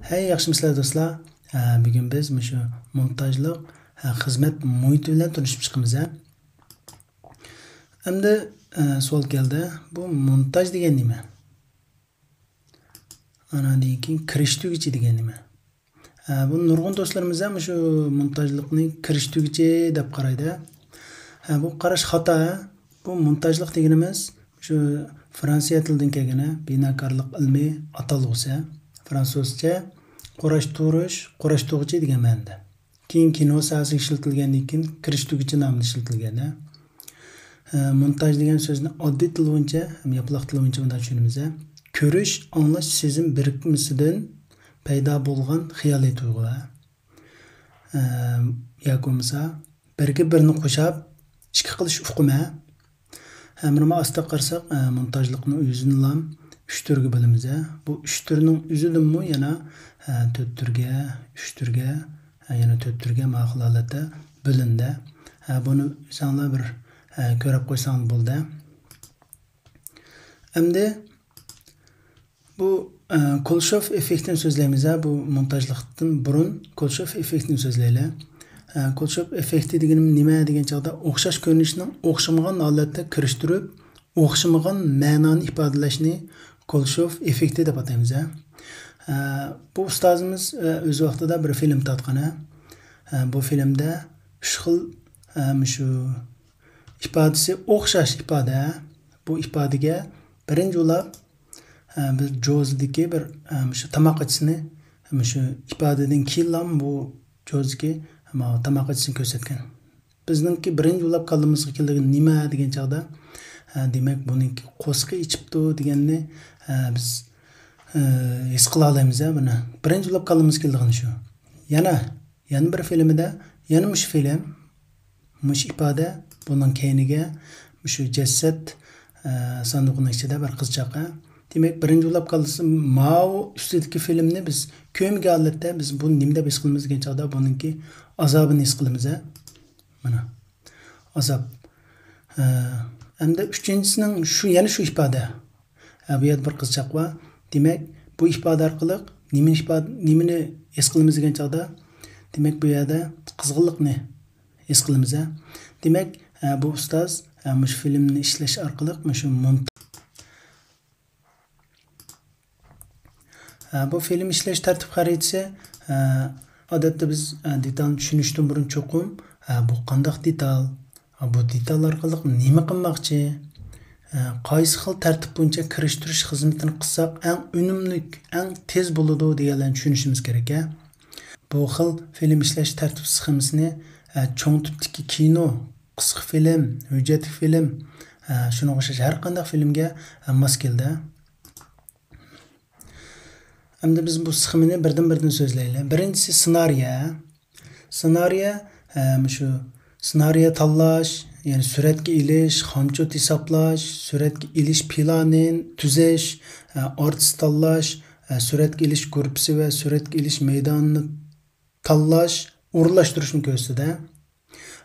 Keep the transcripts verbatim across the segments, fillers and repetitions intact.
ھەي، ياخشىمۇسىلەر دوستلار؟ ھە، بۈگۈن بىز مۇشۇ مونتاژلىق، ھە، خىزمەت مۇھىتى بىلەن تونۇشۇپ چىقىمىز، ھە. ئەمدى، ھە، سوئال كەلدى. بۇ مونتاژ دېگەن نېمە؟ ئاناندىن كېيىن كىرىشتۈرگۈچى دېگەن نېمە؟ ھە، بۇ نۇرغۇن دوستلىرىمىز ھەم مۇشۇ مونتاژلىقنى كىرىشتۈرگۈچى دەپ قارايدۇ. ھە، بۇ قاراش خاتا. بۇ مونتاژلىق دېگىنىمىز شۇ فرانسىيە تىلىدىن كەلگەن، ھە، بىناكارلىق ئىلمىي ئاتالغۇسى. فرانسۇزچە قۇراشتۇرۇش، قۇراشتۇرغۇچى دېگەن مەنىدە. كېيىن كىنو ساھەسىگە ئىشلىتىلگەندىن كېيىن كىرىشتۈرگۈچى نامىدا ئىشلىتىلگەن، ھە. ئە، مونتاژ دېگەن سۆزنى ئاددىي تىل بويىچە ھەم ياپىلاق تىل بويىچە مۇنداق چۈشىنىمىز، ھە. كۆرۈش، ئاڭلاش سېزىم بىرىكمىسىدىن پەيدا بولغان خىيالىي تۇيغۇ، ھە. ئە، ياكى بولمىسا بىرگە بىرنى قوشاپ ئىككى قىلىش ئۇقۇمى، ھە. ھەمرىما ئاستا قارىساق، ئە، مونتاژلىقنى ئۆزىنىلا ئۈچ تۈرگە بۆلىمىز، ھە. بۇ ئۈچ تۈرنىڭ ئۆزىدىنمۇ يەنە، ئە، تۆت تۈرگە، ئۈچ تۈرگە، ئە، يەنە تۆت تۈرگە ماقۇل ھالەتتە بۆلۈندى. ئە، بۇنى ئۆزۈڭلار بىر، ئە، كۆرۈپ قويساڭلار بولدى. ئەمدى بۇ، ئە، كولشوف ئېففېكتىنى سۆزلەيمىز، ھە، بۇ مونتاژلىقتىن بۇرۇن كولشوف ئېففېكتىنى سۆزلەيلى. ئە، كولشوف ئېففېكتى دېگىنىمىز نېمە دېگەن چاغدا، ئوخشاش كۆرۈنۈشنىڭ ئوخشىمىغان ھالەتتە كىرىشتۈرۈپ، ئوخشىمىغان مەنانى ئىپادىلەشنى كولشوف ئېففېكتى دەپ ئاتايمىز، ھە. ئە، بۇ ئۇستازىمىز، ئە، ئۆز ۋاقتىدا بىر فىلىم تارتقان، ھە. ئە، بۇ فىلىمدە ئۈچ خىل، ئە، مۇشۇ ئىپادىسى ئوخشاش ئىپادە. بۇ ئىپادىگە بىرىنچى بولۇپ، ئە، بىز جوزىدىكى بىر، ئە، مۇشۇ تاماق ئېتىشنى، مۇشۇ ئىپادىدىن كېيىنلا بۇ جوزىدىكى، ئە، تاماق ئېتىشنى كۆرسەتكەن. بىزنىڭكى بىرىنچى بولۇپ كاللىمىزغا كېلىدىغىنى نېمە دېگەن چاغدا، ئە، دېمەك، بۇنىڭكى قورسىقى ئېچىپتۇ دېگەننى، ئە، بىز، ئە، ھېس قىلالايمىز، ھە، بۇنى. بىرىنچى بولۇپ كاللىمىزغا كېلىدىغىنى شۇ. يەنە، يەنە بىر فىلىمىدە، يەنە مۇشۇ فىلىم، مۇشۇ ئىپادە، بۇنىڭ كەينىگە مۇشۇ جەسەت، ئە، ساندۇقىنىڭ ئىچىدە بىر قىزچاق، ھە. دېمەك، بىرىنچى بولۇپ كاللىسى ماۋۇ ئۈستىدىكى فىلىمنى بىز كۆرمىگەن ھالەتتە بىز بۇنى نېمە دەپ ھېس قىلىمىز دېگەن چاغدا بۇنىڭكى ئازابىنى ھېس قىلىمىز، ھە. مانا. ئازاب. ئە، ئەمدى ئۈچىنچىسىنىڭ شۇ، يەنە شۇ ئىپادە. ئە، بۇ يەردە بىر قىزچاق بار. دېمەك، بۇ ئىپادە ئارقىلىق نېمىنى ئىپادە، نېمىنى ھېس قىلىمىز دېگەن چاغدا، دېمەك، بۇ يەردە قىزغىنلىقنى ھېس قىلىمىز، ھە. دېمەك، ئە، بۇ ئۇستاز، ئە، مۇشۇ فىلىمنى ئىشلەش ئارقىلىق مۇشۇ مونت-، ئە، بۇ فىلىم ئىشلەش تەرتىپ خەرىتىسى، ئە، ئادەتتە بىز، ئە، دېتالنى چۈشىنىشتىن بۇرۇن چوقۇم، ئە، بۇ قانداق دېتال؟ ئە، بۇ دېتال ئارقىلىق نېمە قىلماقچى؟ ئە، قايسى خىل تەرتىپ بويىچە كىرىشتۈرۈش خىزمىتىنى قىلساق ئەڭ ئۈنۈملۈك، ئەڭ تېز بولىدۇ دېگەنلەرنى چۈشىنىشىمىز كېرەك، ھە. بۇ خىل فىلىم ئىشلەش تەرتىپ سخېمىسىنى، ئە، چوڭ تىپتىكى كىنو، قىسقا فىلىم، ھۆججەتلىك فىلىم، ئە، شۇنىڭغا ئوخشاش ھەر قانداق فىلىمگە، ئە، ماس كېلىدۇ. ئەمدى بىز بۇ سخېمىنى بىردىن-بىردىن سۆزلەيلى. بىرىنچىسى سېنارىيە. سېنارىيە، ئە، مۇشۇ سېنارىيە تاللاش، يەنى سۈرەتكە ئېلىش، خامچوت ھېسابلاش، سۈرەتكە ئېلىش پىلانى تۈزەش، ئە، ئارتىس تاللاش، ئە، سۈرەتكە ئېلىش گۇرۇپپىسى ۋە سۈرەتكە ئېلىش مەيدانىنى تاللاش، ئورۇنلاشتۇرۇشنى كۆرسىتىدۇ.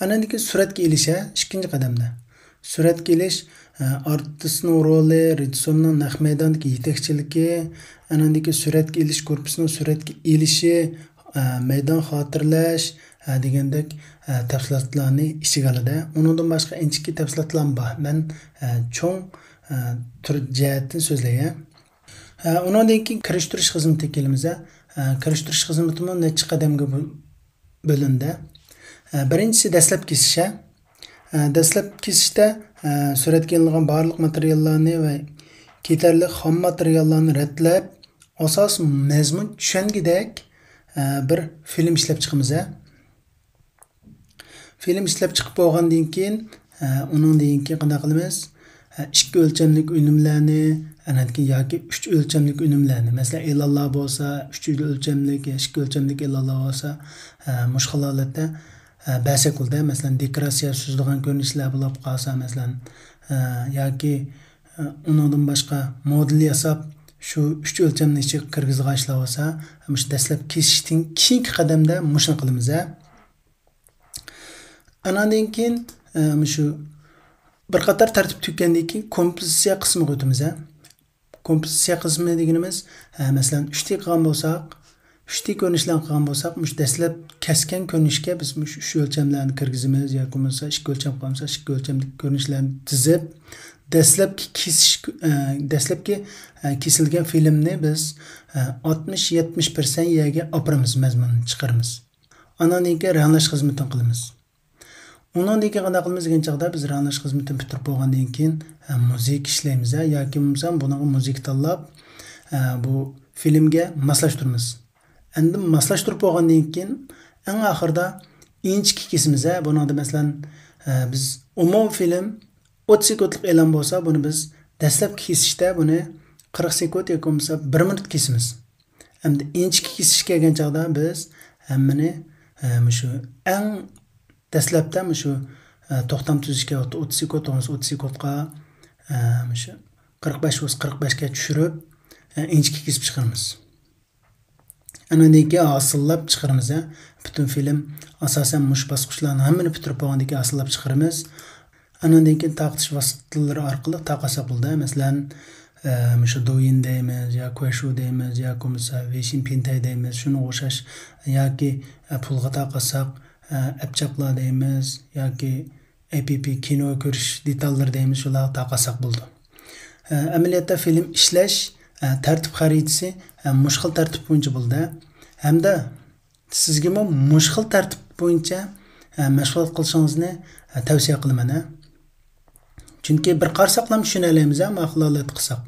ئاناندىن كېيىن سۈرەتكە ئېلىش، ھە، ئىككىنچى قەدەمدە. سۈرەتكە ئېلىش، ئە، ئارتىسنىڭ رولى، رېژىسسورنىڭ نەق مەيداندىكى يېتەكچىلىكى، ئاناندىن كېيىن سۈرەتكە ئېلىش گۇرۇپپىسىنىڭ سۈرەتكە ئېلىشى، ئە، مەيدان خاتىرىلەش، ئە، دېگەندەك، ئە، تەپسىلاتلارنى ئىچىگە ئالىدۇ. ئۇنىڭدىن باشقا ئىنچىكە تەپسىلاتلارمۇ بار. مەن، ئە، چوڭ، ئە، تۈر جەھەتتىن سۆزلەي، ھە. ئە، ئۇنىڭدىن كېيىن كىرىشتۈرۈش خىزمىتىگە كېلىمىز، ھە. ئە، كىرىشتۈرۈش خىزمىتىمۇ نەچچە قەدەمگە بۆ-، بۆلۈندى. ئە، بىرىنچىسى دەسلەپ كېسىش، ھە. ئە، دەسلەپ كېسىشتە، ئە، سۈرەتكە ئېلىنغان بارلىق ماتېرىياللارنى ۋە كېتەرلىك خام ماتېرىياللارنى رەتلەپ، ئاساسىي مەزمۇن چۈشەنگۈدەك، ئە، بىر فىلىم ئىشلەپ چىقىمىز، ھە. فىلىم ئىشلەپ چىقىپ بولغاندىن كېيىن، ئە، ئۇنىڭدىن كېيىن قانداق قىلىمىز؟ ئە، ئىككى ئۆلچەملىك ئۈنۈملەرنى، ئەنەن كېيىن ياكى ئۈچ ئۆلچەملىك ئۈنۈملەرنى، مەسىلەن، ئېلانلار بولسا، ئۈچ ئۆلچەملىك، ئىككى ئۆلچەملىك ئېلانلار بولسا، ئە، مۇشۇ خىل ھالەتتە، ئە، بەرسەك بولىدۇ. مەسىلەن، دېكوراتسىيە سۈزىدىغان كۆرۈنۈشلەر بولۇپ قالسا، مەسىلەن، ئە، ياكى، ئە، ئۇنىڭدىن باشقا مودېل ياساپ، شۇ ئۈچ ئۆلچەمنى ئىچىگە كىرگۈزىدىغان ئىشلار بولسا، مۇشۇ دەسلەپ كېسىشتىن كېيىنكى قەدەمدە مۇشۇنى قىلىمىز، ھە. ئاناندىن كېيىن، ئە، مۇشۇ بىر قاتار تەرتىپ تۈگىگەندىن كېيىن كومپوزىتسىيە قىسمىغا ئۆتىمىز، ھە. كومپوزىتسىيە قىسمى دېگىنىمىز، ئە، مەسىلەن، ئۈچ دەقىقە قىلغان بولساق، ئۈچ دى كۆرۈنۈشلەرنى قىلغان بولساق، مۇشۇ دەسلەپ كەسكەن كۆرۈنۈشكە بىز مۇشۇ ئۈچ ئۆلچەملەرنى كىرگۈزىمىز ياكى بولمىسا ئىككى ئۆلچەم قىلمىسا ئىككى ئۆلچەملىك كۆرۈنۈشلەرنى تىزىپ، دەسلەپكى كېسىش، ئە، دەسلەپكى، ئە، كېسىلگەن فىلىمنى بىز، ئە، ئاتمىش يەتمىش پىرسەنت يەرگە ئاپىرىمىز، مەزمۇننى چىقىرىمىز. ئانان كېيىن رەڭلەش خىزمىتىنى قىلىمىز. ئۇنىڭدىن كېيىن قانداق قىلىمىز دېگەن چاغدا، بىز رەڭلەش خىزمىتىنى پۈتتۈرۈپ بولغاندىن كېيىن، ھە، مۇزىكا ئىشلەيمىز، ھە، ياكى بولمىسا بۇنىڭغا مۇزىكا تاللاپ، ھە، بۇ فىلىمگە ماسلاشتۇرىمىز. ئەمدى ماسلاشتۇرۇپ بولغاندىن كېيىن، ئەڭ ئاخىرىدا ئىنچىكە كېسىمىز، ھە. بۇنىڭدا، مەسىلەن، ھە، بىز ئومۇمىي فىلىم ئوتتۇز سېكۇنتلۇق ئېلان بولسا، بۇنى بىز دەسلەپكى كېسىشتە بۇنى قىرىق سېكۇنت ياكى بولمىسا بىر مىنۇت كېسىمىز. ئەمدى ئىنچىكە كېسىشكە كەلگەن چاغدا بىز ھەممىنى، ھە، مۇشۇ ئەڭ دەسلەپتە مۇشۇ، ئە، توختام تۈزۈشكە ۋاقتى ئوتتۇز سېكۇنت، ئوتتۇز سېكۇنتقا، ئە، مۇشۇ قىرىق بەش بولسا قىرىق بەشكە چۈشۈرۈپ، ئە، ئىنچىكە كېسىپ چىقىرىمىز. ئاندىن كېيىن ھاسىللاپ چىقىرىمىز، ھە. پۈتۈن فىلىم ئاساسەن مۇشۇ باسقۇچلارنىڭ ھەممىنى پۈتتۈرۈپ بولغاندىن كېيىن ھاسىللاپ چىقىرىمىز. ئاندىن كېيىن تارقىتىش ۋاسىتىلىرى ئارقىلىق تارقاتساق بولىدۇ. مەسىلەن، ئە، مۇشۇ دوۋيىن دەيمىز، يا كۇەشۇ دەيمىز، ياكى بولمىسا ۋېيشىن پىنتەي دەيمىز، شۇنىڭغا ئوخشاش ياكى، ئە، پۇلغا تارقاتساق، ئە، ئەپچاقلار دەيمىز ياكى ئەي پىي پىي كىنو كۆرۈش دېتاللىرى دەيمىز، شۇلارغا تارقاتساق بولىدۇ. ئە، ئەمەلىيەتتە فىلىم ئىشلەش، ئە، تەرتىپ خەرىتىسى، ئە، مۇشۇ خىل تەرتىپ بويىچە بولىدۇ. ھەمدە سىزگىمۇ مۇشۇ خىل تەرتىپ بويىچە، ئە، مەشغۇلات قىلىشىڭىزنى، ئە، تەۋسىيە قىلىمەن، ئە. چۈنكى بىر قارىساقلام چۈشىنەلەيمىز، ئە، ماقۇل ھالەتتە قىلساق.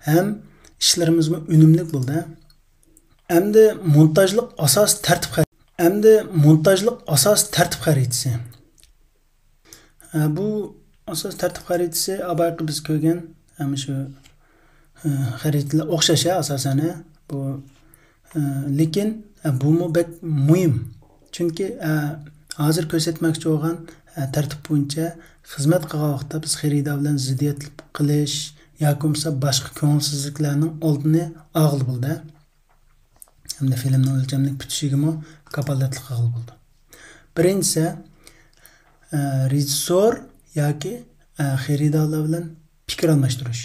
ھەم ئىشلىرىمىزمۇ ئۈنۈملۈك بولىدۇ، ئە. ئەمدى مونتاژلىق ئاساس تەرتىپ خەرىتىسى. ئەمدى مونتاژلىق ئاساس تەرتىپ خەرىتىسى. ئە، بۇ ئاساس تەرتىپ خەرىتىسى ئاۋۋالقى بىز كۆرگەن، ئە، مۇشۇ، ئە، خەرىتىلەر ئوخشاش، ئە، ئاساسەن، ئە. بۇ، ئە، لېكىن، ئە، بۇمۇ بەك مۇھىم. چۈنكى، ئە، ھازىر كۆرسەتمەكچى بولغان، ئە، تەرتىپ بويىچە خىزمەت قىلغان ۋاقىتتا بىز خېرىدار بىلەن زىددىيەتلىك قىلىش ياكى بولمىسا باشقا كۆڭۈلسىزلىكلەرنىڭ ئالدىنى ئالغىلى بولىدۇ. ھەمدە فىلىمنىڭ ئۆلچەملىك پۈتۈشىگىمۇ كاپالەتلىك قىلغىلى بولىدۇ. بىرىنچىسى، ئە، رېژىسسور ياكى، ئە، خېرىدارلار بىلەن پىكىر ئالماشتۇرۇش.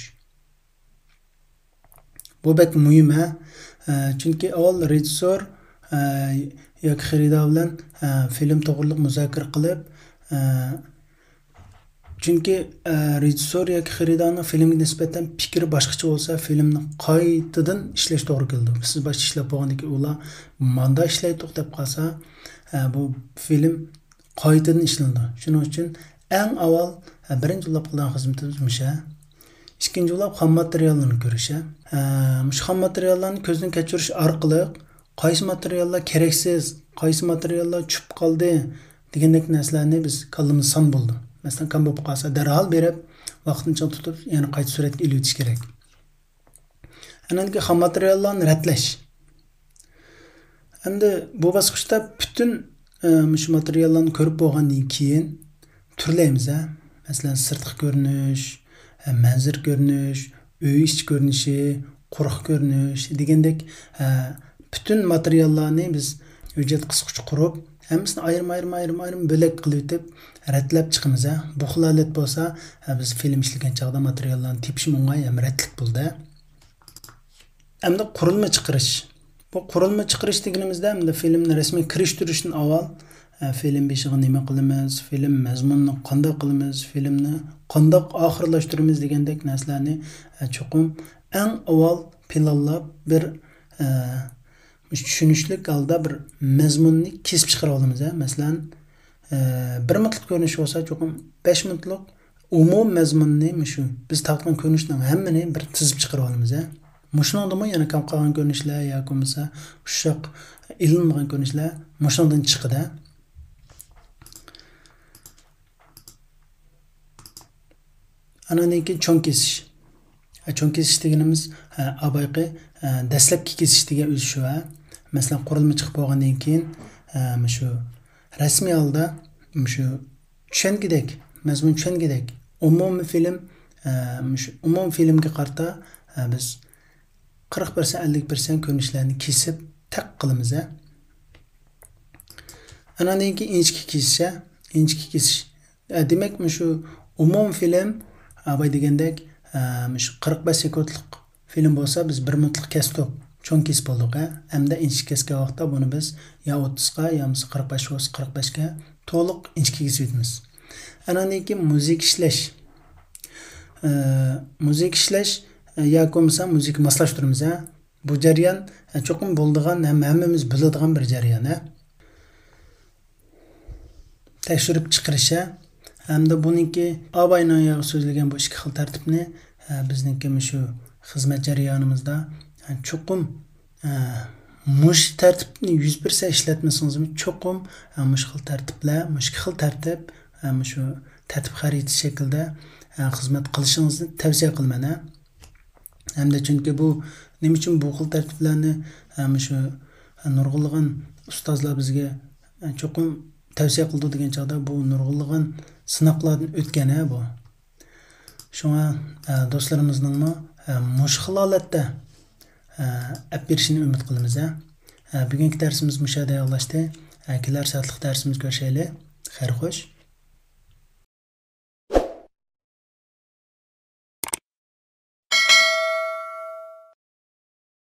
بۇ بەك مۇھىم، ھە. ئە، چۈنكى ئاۋۋال رېژىسسور، ئە، ياكى خېرىدار بىلەن، ئە، فىلىم توغرىلىق مۇزاكىرە قىلىپ، ئە، چۈنكى، ئە، رېژىسسور ياكى خېرىدارنىڭ فىلىمگە نىسبەتەن پىكرى باشقىچە بولسا، فىلىمنى قايتىدىن ئىشلەش توغرا كېلىدۇ. سىز باشتا ئىشلەپ بولغاندىن كېيىن ئۇلار ماندا ئىشلەيتتۇق دەپ قالسا، ئە، بۇ فىلىم قايتىدىن ئىشلىنىدۇ. شۇنىڭ ئۈچۈن ئەڭ ئاۋۋال، ئە، بىرىنچى بولۇپ قىلىدىغان خىزمىتىمىز مۇشۇ. ئىككىنچى بولۇپ خام ماتېرىياللارنى كۆرۈش، ئە. ئە، مۇشۇ خام ماتېرىياللارنى كۆزدىن كەچۈرۈش ئارقىلىق قايسى ماتېرىياللار كېرەكسىز، قايسى ماتېرىياللار چۈشۈپ قالدى دېگەندەك نەرسىلەرنى بىز كاللىمىزدا سان بولىدۇ. مەسىلەن، كام بولۇپ قالسا، دەرھال بېرىپ، ۋاقتىنى چىڭ تۇتۇپ، يەنە قايتا سۈرەتكە ئېلىۋېتىش كېرەك. ئاندىن كېيىن خام ماتېرىياللارنى رەتلەش. ئەمدى بۇ باسقۇچتا پۈتۈن، ئە، مۇشۇ ماتېرىياللارنى كۆرۈپ بولغاندىن كېيىن تۈرلەيمىز، ھە. مەسىلەن، سىرتقى كۆرۈنۈش، ھە، مەنزىرە كۆرۈنۈش، ئۆي ئىچى كۆرۈنۈشى، قۇرۇق كۆرۈنۈش دېگەندەك، ھە، پۈتۈن ماتېرىياللارنى بىز ھۆججەت قىسقۇچ قۇرۇپ، ھەممىسىنى ئايرىم، ئايرىم، ئايرىم، ئايرىم بۆلەك قىلىۋېتىپ رەتلەپ چىقىمىز، ھە. بۇ خىل ھالەت بولسا، ھە، بىز فىلىم ئىشلىگەن چاغدا ماتېرىياللارنى تېپىشمۇ ئوڭاي ھەم رەتلىك بولىدۇ. ئەمدى قۇرۇلما چىقىرىش. بۇ قۇرۇلما چىقىرىش دېگىنىمىزدە، ئەمدى فىلىمنى رەسمىي كىرىشتۈرۈشتىن ئاۋۋال، ئە، فىلىم بېشىغا نېمە قىلىمىز، فىلىم مەزمۇنىنى قانداق قىلىمىز، فىلىمنى قانداق ئاخىرلاشتۇرىمىز دېگەندەك نەرسىلەرنى، ئە، چوقۇم ئەڭ ئاۋۋال پىلانلاپ، بىر، ئە، چۈشىنىشلىك ھالدا بىر مەزمۇننى كېسىپ چىقىرىۋالىمىز، ھە. مەسىلەن، ئە، بىر مىنۇتلۇق كۆرۈنۈش بولسا، چوقۇم بەش مىنۇتلۇق ئومۇمىي مەزمۇننى مۇشۇ بىز تارتقان كۆرۈنۈشنىڭ ھەممىنى بىر تىزىپ چىقىرىۋالىمىز، ھە. مۇشۇنىڭدىمۇ يەنە كەم قالغان كۆرۈنۈشلەر ياكى بولمىسا ئۇششاق ئېلىنمىغان كۆرۈنۈشلەر مۇشۇنىڭدىن چىقىدۇ. ئانىڭدىن كېيىن چوڭ كېسىش. ھە، چوڭ كېسىش دېگىنىمىز، ھە، ئاۋۋالقى، ھە، دەسلەپكى كېسىش دېگەن ئۆزى شۇ، ھە. مەسىلەن، قۇرۇلما چىقىپ بولغاندىن كېيىن، ھە، مۇشۇ رەسمىي ھالدا مۇشۇ چۈشەنگۈدەك، مەزمۇن چۈشەنگۈدەك، ئومۇمىي فىلىم، ئە، مۇشۇ ئومۇمىي فىلىمگە قارىتا، ئە، بىز قىرىق پىرسەنت، ئەللىك پىرسەنت كۆرۈنۈشلەرنى كېسىپ تەق قىلىمىز، ئە. ئاناندىن كېيىن ئىنچىكە كېسىش، ئە، ئىنچىكە كېسىش. ئە، دېمەك، مۇشۇ ئومۇمىي فىلىم، ئە، باي دېگەندەك، ئە، مۇشۇ قىرىق بەش سېكۇنتلۇق فىلىم بولسا، بىز بىر مىنۇتلۇق كەستۇق. چوڭ كېسىپ بولدۇق، ھە. ھەمدە ئىنچىكە كەسكەن ۋاقىتتا بۇنى بىز يا ئوتتۇزغا يا بولمىسا قىرىق بەش بولسا قىرىق بەشكە تولۇق ئىنچىكە كېسىۋېتىمىز. ئاناندىن كېيىن مۇزىكا ئىشلەش. ئە، مۇزىكا ئىشلەش، ئە، ياكى بولمىسا مۇزىكا ماسلاشتۇرىمىز، ھە. بۇ جەريان، ئە، چوقۇم بولىدىغان ھەم ھەممىمىز بىلىدىغان بىر جەريان، ھە. تەكشۈرۈپ چىقىرىش، ھە. ھەمدە بۇنىڭكى ئاباينىڭ ياغى سۆزلىگەن بۇ ئىككى خىل تەرتىپنى، ئە، بىزنىڭكى مۇشۇ خىزمەت جەريانىمىزدا، ئە، چوقۇم، ئە، مۇشۇ تەرتىپنى يۈز پىرسەنت ئىشلەتمىسىڭىزمۇ، چوقۇم، ئە، مۇشۇ خىل تەرتىپلەر، مۇشۇ ئىككى خىل تەرتىپ، ئە، مۇشۇ تەرتىپ خەرىتىسى شەكلىدە، ئە، خىزمەت قىلىشىڭىزنى تەۋسىيە قىلىمەن، ھە. ھەمدە چۈنكى بۇ، نېمە ئۈچۈن بۇ خىل تەرتىپلەرنى، ھە، مۇشۇ، ھە، نۇرغۇنلىغان ئۇستازلار بىزگە، ھە، چوقۇم تەۋسىيە قىلىدۇ دېگەن چاغدا، بۇ نۇرغۇنلىغان سىناقلاردىن ئۆتكەن، ھە، بۇ. شۇڭا، ھە، دوستلىرىمىزنىڭمۇ، ھە، مۇشۇ خىل ھالەتتە، ھە، ئەپ بېرىشىنى ئۈمىد قىلىمىز، ھە. ھە، بۈگۈنكى دەرسىمىز مۇشۇ يەردە ئاياغلاشتى. ھە، كېلەر سائەتلىك دەرسىمىزدە كۆرۈشەيلى. خەير خوش.